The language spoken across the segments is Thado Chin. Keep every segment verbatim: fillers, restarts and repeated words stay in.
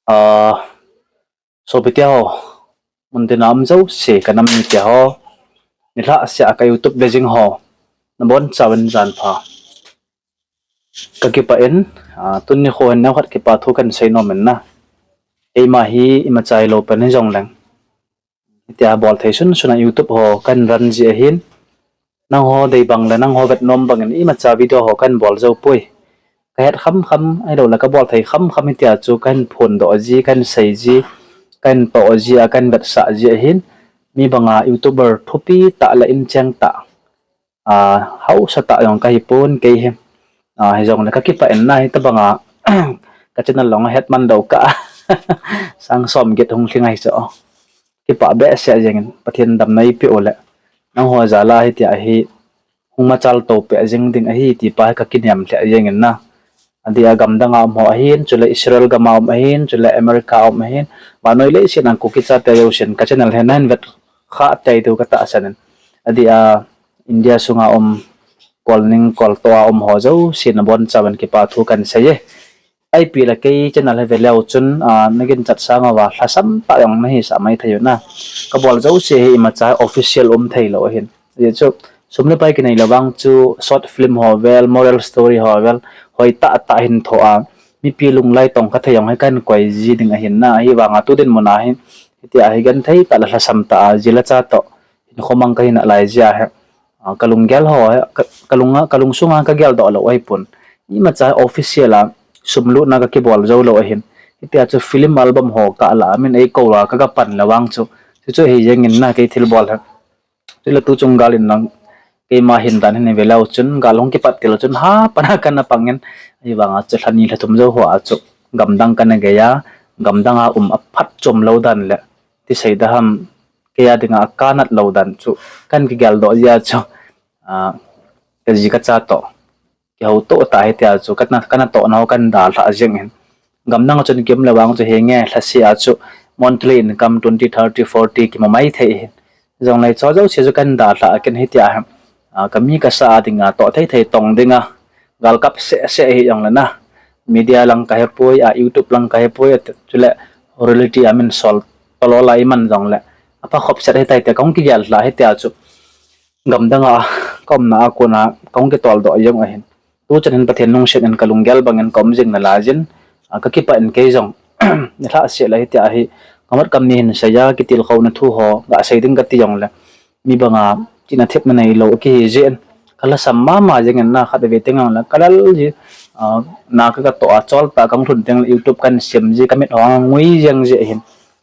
Ah, sopite ho, muntina um jouse ka nam mite ho, nilhah sea ka YouTube ve jing ho, nabonchauvin janpha. Ka kipah in, ah, tuni nikho hin neokhat kipa thu kahin sei nom in na. Eima hi imacha hilou pen hijongleng, hitia bol thei sunsun a YouTube ho kahin run ji ahin. Nangho dei bang le nangho vet nom bangin imacha video ho kahin bol jou poi. Ka het khamkham, ahilouleh ka bol thei khamkham hitia chu kahin phondoh ji, kahin sei ji, kahin toh ji a, kahin vetsah ji ahin. Mi banga YouTuber thupi tah le incheng tah, ah, hausa tah jong kahi pon kei hi. Ah, hijongle ka kipah in na, hitobanga ka channel jong ahet man lou kah a sang som get hung lhing ahi chu. Kipah behseh jengin, Pathen damna eipeh u le nangho jal a hitia hi hung machal to peh jeng ding ahi ti pa hi ka kinem lheh jengin na. Adeh a gamdang a um ho ahin, chule Israel gam a um ahin, chule America a um ahin, vannoi leiset a Kuki chate jousen ka channel hi nahin vet khah tei diu ka tahsan in. Adeh a India sunga um, kolning koltoh a um ho jousen nabonchauvin kipa thu kahin sei e. Ipi le kei channel hi ve leu chun, ah, naginchat sang uva lhasam tah jong nahisah mai thei u na. Ka bol jouse hi imacha official um thei lou ahin. Ajeh chu sum le pai kinei lou vang chu short film ho vel, moral story ho vel, hoi tah tah hin tho a, mipi lunglai tongkha thei jong hi kahin koi ji ding ahin na. Ahivanga tu dinmun a hi, hitia hi genthei tah le lhasam tah a, ji le cha toh hinkho mang kahi nalai jeh a hi, ah, ka lunggel ho hi, ka, ka lung a, ka lungsunga ka geldoh lou ahipon. Imacha official a sum lutna ka kibol jou lou ahin. Hitia chu film album ho ka la a min eikou a ka, ka pan le vang chu, chuchu hi jengin na kei thilbol hi. Chule tuchung gal in lang, keima hin dan hin ve leu chun, gal hung kipat til chun, ha, pana kana pangin, ahivanga chu lha ni lha thum jou ho a chu, gamdang kana gei a, gamdang a um a phatchom lou dan le, ti sei da ham, kei a dinga kanat lou dan chu, kahin kigeldoh jeh a chu, ah, ka ji ka cha toh kihoutoh tah hitia chu, kana, kana tohna ho kahin dalhah jeng in. Gamdang a chun kium le vang chu hinge, lhaseh a chu monthly income twenty, thirty, forty kimu mai thei hin. Jongle chu jouse chu kahin dalhah a ken hitia hi, ah, ka mi ka sa a dinga toh thei thei tong dinga, galkap seh seh hijongle na, media lang ka hepoi, ah, YouTube lang ka hepoi, ah, chule reality a min sol tolol a iman jongle, apha khop set hitai tia kahung kigel lha hitia chu, gamdang a ka umna a kona kahung kitoldoh jeng ahin. Tuchan hin Pathen lungset in ka lunggel bangin ka um jing nalai jin, ah, ka kipah in kei jong, nilhah seh le hitia hi, ka mat kam ni hin sei a, kitilkhouna thu ho ga sei ding kati jongle, mi banga chihna thepna neilou kihi jeh in, ka lhasam mama jengin na, khatvei teng jongle ka lal ji, ah, na ka, ka toh a chol tah kahung lhun teng le YouTube kahin sem ji, ka mit ho angui jeng ji ahin.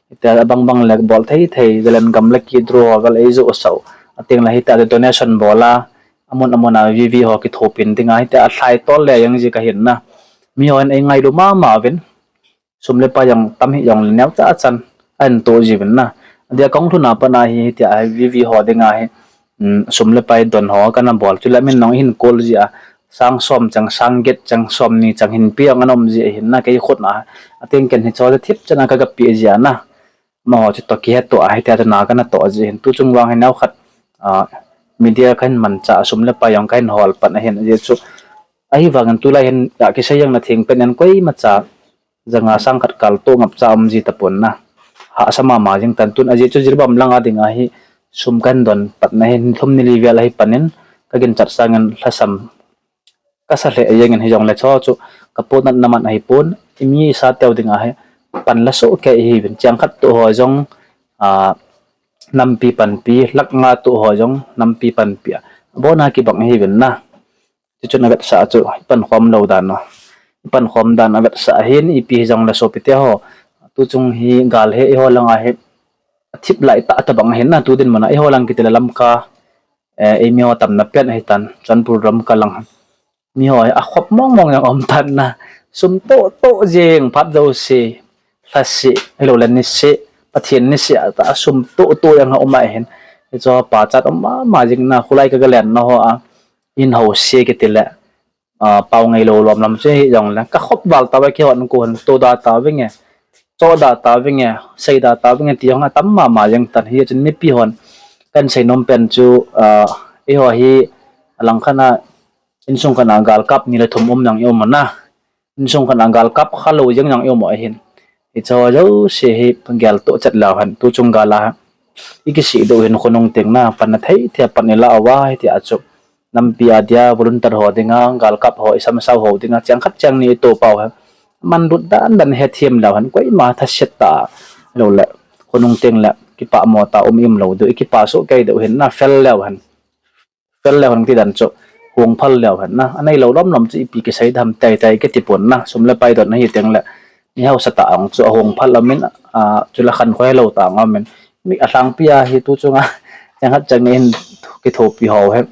Hitia abang bang le bol thei thei, Zalen gam le kidro ho gal eijoh sah u, ateng le hitia donation bol a, amun amun a VV ho kithopin dinga, hitia lhai tol le jeng ji kahin na. Mi hon eingailu mama uvin, sum le pai jong tam hijongle neocha chan ahin toh jiuvin na. Adeh a kahung lhun a pat a hi hitia VV ho dinga hi, um, sum le pai don ho kana bol, chule min jong ihin call ji a, sang som chang, sang get chang, somni chang hin pe jong ana um ji ahin na, kei khut na. Ateng ken hiche thip chan a ka, ka pe ji a na. Amaho chu toh kihetto a hitia chu na kana toh ji ahin, tuchung vang hi neokhat, ah, media kahin manchah a sum le pai jong kahin hol pan ahin, ajeh chu ahivangin tulai hin ga kisei jeng na theng pen in koimacha janga sang khat kal toh ngapcha um ji tapon na. Hahsa mama jeng tan tun, ajeh chu Jiribam langa dinga hi sum kahin don patna hin thum ni li vel ahi panin, ka ginchat sangin lhasam kasa lheh jengin hijongle chu chu ka ponatna man ahipon, imi isateu dinga hi pan la soh kei ihiuvin, chang khat toh ho jong, ah, nampi panpi, lakh nga toh ho jong nampi panpi a, abona kibang ihiuvin na. Chuchun avetsah chu ipankhom lou dan u, ipankhom dan avetsah ahin, ipi hijongle sopite ho, tuchung hi gal hi eiho langa hi athip lai tah tabang ahin na, tu dinmun a eiho lang kiti le Lamka, eh, eimi ho tamna pen ahitan, Churachandpur, Lamka lang, miho hi akhop mong mong jong aum tan na, sum toh toh jeng phat jouse, lhaseh, ahiloule niseh, Pathen niseh a tah a sum toh toh jong aum ahin, hichu pachat um mama jeng na, khulai ka, ka lenna ho a, in house kiti le, ah, pao ngailou lom lam chu hijongle, ka khop val tauve, kihon kohon toh da tauvenge, choh da tauvenge, sei da tauvenge ti jong atam mama jeng tan, hichun mipi hon kahin sei nom pen chu, ah, eiho hi alangkhat a insung khat a galkap ni le thum um jong i um u na, insung khat a galkap khalou jeng jong i um u ahin. Hiche ho jouse hi geltoh chet leu hen, tuchung gal a hi ikisih diu hin khonung teng na pan na thei thei pan ila uva, hitia chu nampi a dia volunteer ho dinga, galkap ho, isam sao ho dinga cheng khat cheng ni ito pau hi manlut dan dan hethem leu hen, koima thaset tah lou le khonung teng le kipah mo tah um im lou diu, ikipah soh kei diu hin na, fel leu hen. Fel leu hen ti dan chu, hung phal leu hen na, anei lou lom lom chu ipi kisei dam tei tei kiti pon na, sum le pai don ahi teng le, mi hausa tah ang chu ahung phal amin, a, chule khankhoi lou tah ang amin. Mi alhangpi a hi tuchunga cheng khat cheng ni hin kithopi ho hi,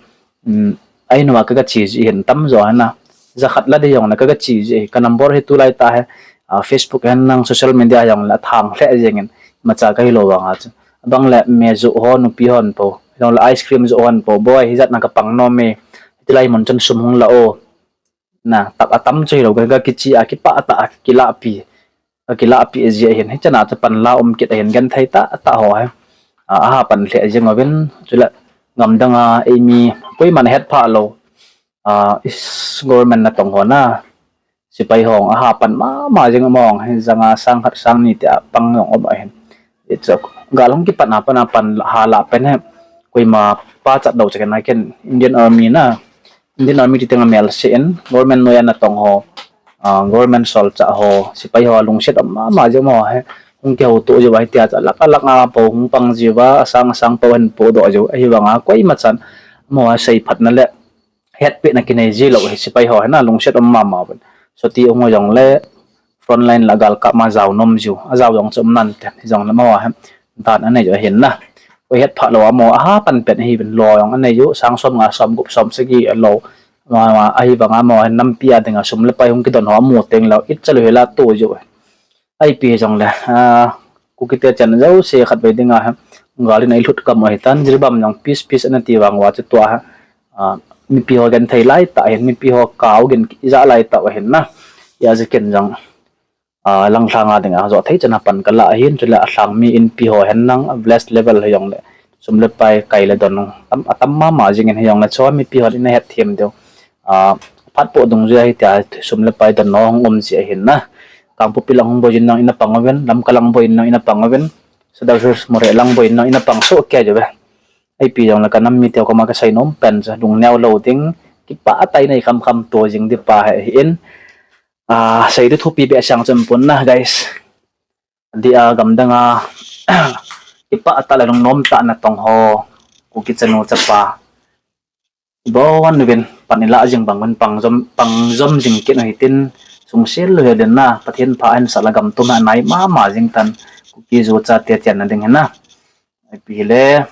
um, a in uva ka, ka che ji hin tamjo hen na, jakhat la di jong le ka, ka che ji hi, ka number hi tulai tah hi, a, Facebook hen lang social media jong le athang lheh jeng in, imacha ka hilou vang a chu. Abang le me ju ho, nupi hon po, jong le ice cream ju hon po, boi, hijat na ka pang nom e, hitilai mun chun sum hung la o. Na, tah atam chu hilou, ka, ka kiche a, kipah tah a, kilahpi, ka kilahpi ji ahin, hichan a chu pan la um kit ahin, genthei tah tah ho hi, a, aha pan lheh jeng uvin, chule gamdang a eimi koiman het pha lou, a, is government natong ho na, sepai hong aha pan mama jing, among hi janga sang khat sang ni tia pang jong um ahin. Hichu gal hung kipan a pan a pan ha lah pen hi, koima pachat dou cheh kei na ken, Indian Army na, Indian Army ti teng a melse in, government noiya natong ho, a, government solchah ho, sepai ho lungset um mama jing, amaho hi hung kihouto jiu va, hitia chu alak alak a po hung pang jiu va, asang asang po hin podoh jiu, ahivanga koima chan amaho seiphatna le hetpehna kinei ji lou hi, sepai ho hi na lungset um mama uvin. Soti hung jong le frontline la galkap ma jao nom jiu, ajao jong chu um nante, hijong le amaho hi dan anei jiu ahin na. Koi het pha lou amaho aha pan pen ahi uvin, lo jong anei jiu, sang som nga som gup som sagi alou, ama, ama, ahivanga amaho hi nampi a dinga sum le pai hung kidon ho amu teng leu, it cha lou hi la to jiu. Ipi hijong le, a, Kuki te chan jouse khatvei dinga hi, gal in eilhut gam u ahitan, Jiribam jong peace, peace ana ti vang uva chu tua hi, a, mipi ho genthei lai tah ahin, mipi ho kau gin ija lai tah u ahin na. Hijeh chun ken jong, a, Langthang a dinga jo thei chan a pan ka la ahin, chule alhang mi inpi ho hen lang, village level hijong le, sum le pai kai le don tam, atam mama jing in, hijong le chu mipi hon ina hetthem diu, a, phat po dungjui a hitia sum le pai don ho hung um ji ahin na. Kangpokpi lang hung boi jing lang ina pang uvin, Lamka lang boi jing lang ina pang uvin, Sadar Hills Moreh lang boi jing lang ina pang soh kei jiu ve. Ipi jong le ka nam mite koma ka sei nom pen chu lungneo lou ding, kipah tah a nei kham kham to jing ding pa hi ahin. A, sei ding thupi beh sang chu um pon na, guys. Dia gamdang a kipah tah le lungnom tah natong ho, Kuki chanu chapa, ibon uvin pan ila jing bang uvin pang jom, pang jom jing kit u hitin, sungsel lou hel in na, Pathen pha ahin sah le gam tum a nai mama jing tan, Kuki ju chate chenna ding hi na. Ipi hile,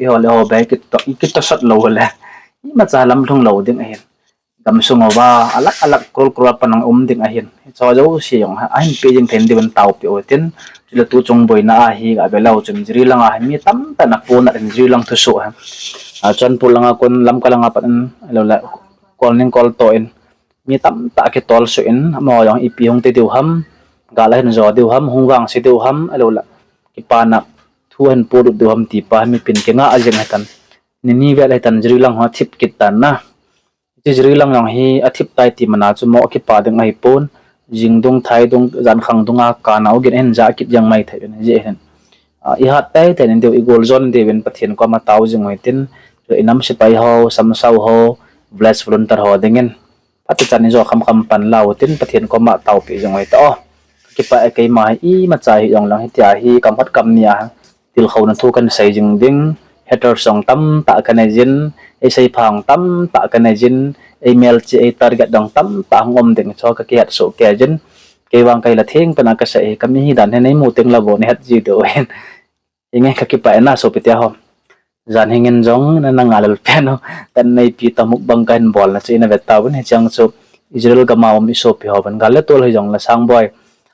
iho le ho be kito, ikitosot lou le, imacha lamlhung lou ding ahin. Gamsung uva alak alak, crore crore a pan hung um ding ahin. Hiche jouse jong ahin pe jing thei diuvin taopeh u hitin. Chule tuchung boina a hi ga ve leu chun, Jiribam lang a hi mi tamtah in aponat in, Jiribam lang thusoh hi, a, Churachandpur lang a kon, Lamka lang a pat in, ahilou le Kolning Kolto in, mi tamtah kitol soh in, amaho jong ipi hung ti diu ham, gal ahin jo diu ham, hung vangse diu ham, ahilou le kipana thu ahin polut diu ham ti pa hi mipin kinga jing ahitan. Ni ni vel ahitan Jiribam lang ho athip kit tan na. Hiche Jiribam lang jong hi athip tai ti mana chu mo kipa ding ahipon, jing dung, thai dung, jan khang dunga kana u gin ahin ja kit jeng mai thei uvin, hijeh hin, a, ihat tei tei in diu, igol jon diu vin Pathen koma tao jing u hitin, inam sepai ho, samsao ho, village volunteer ho dingin, phat chan in jo kham kham pan lau tin Pathen koma taopeh jing u hita o. Kipah e, keima hi imacha hijong lang hitia hi kam khat kam ni a tilkhouna thu kan sei jing ding, haters jong tamtah ka nei jin, ei seiphang tamtah ka nei jin, ei melchih, ei target jong tamtah hung um ding chu ka kihet soh kei jin. Kei vang ka hila theng pen a ka sei hi, ka mi hi dan hi nei mu teng le bou nei het ji diu hin. Hinge, ka kipah e na sopite ho. Jan hingin jong na, na ngalel pen u, kan neipi ta mukbang ka hin bolna chu ina ve tauvin, hicheng chu Israel gam a um i sopi ho vin, gal le tol hijong le Sangboi,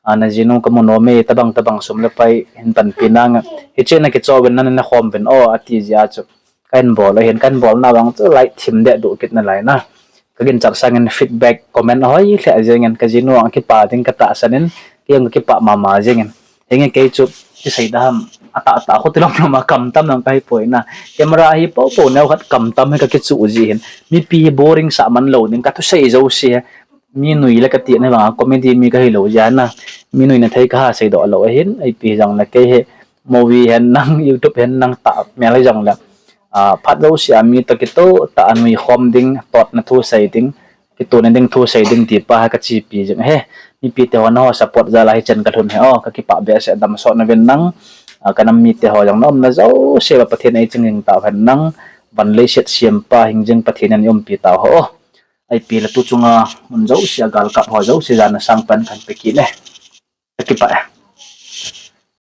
a, na jinu ka mu nom e, tabang tabang sum le pai hin panpi nange, hiche na kicho uvin, na na khom uvin o, ati jeh a chu ka hin bol ahin, ka hin bolna vang chu like thim deh duh kit nalai na. Ka ginchat sangin feedback, comment ahoi lheh jengin, ka jinu ang kipa ding ka tahsan in, kei ang ka kipah mama jengin. Hinge, kei chu kisei dam, atah tah kho ti lom lom a kam tam lang ka hi poi na. Camera hi po po neo khat kam tam hi ka kichu ji hin. Mipi hi boring sah man lou ding, ka thusei jouse hi mi nui le kati na vang comedy mi kahilou jeh a, mi nui na thei kaha seidoh lou ahin, ipi jongle kei hi movie hen nang, YouTube hen nang tah mel hijongle, phat jouse a mi toh kitoh tah a nui khom ding, totna thu sei ding, kitohna ding thu sei ding ti pa hi kachepi jing ahi. Mipi teho naho support jal a hichan kalhun hi o, kakipah behseh, damsot nauvin nang, kanam mite ho jong na umna jouse uva Pathen in eiching jing tauhen nang, van leiset sempa hingjing Pathen in eiumpi tauhen o. Ipi le tu chunga mun jouse a galkap ho jouse jana sangpen kahin pe kit e. Kakipah e.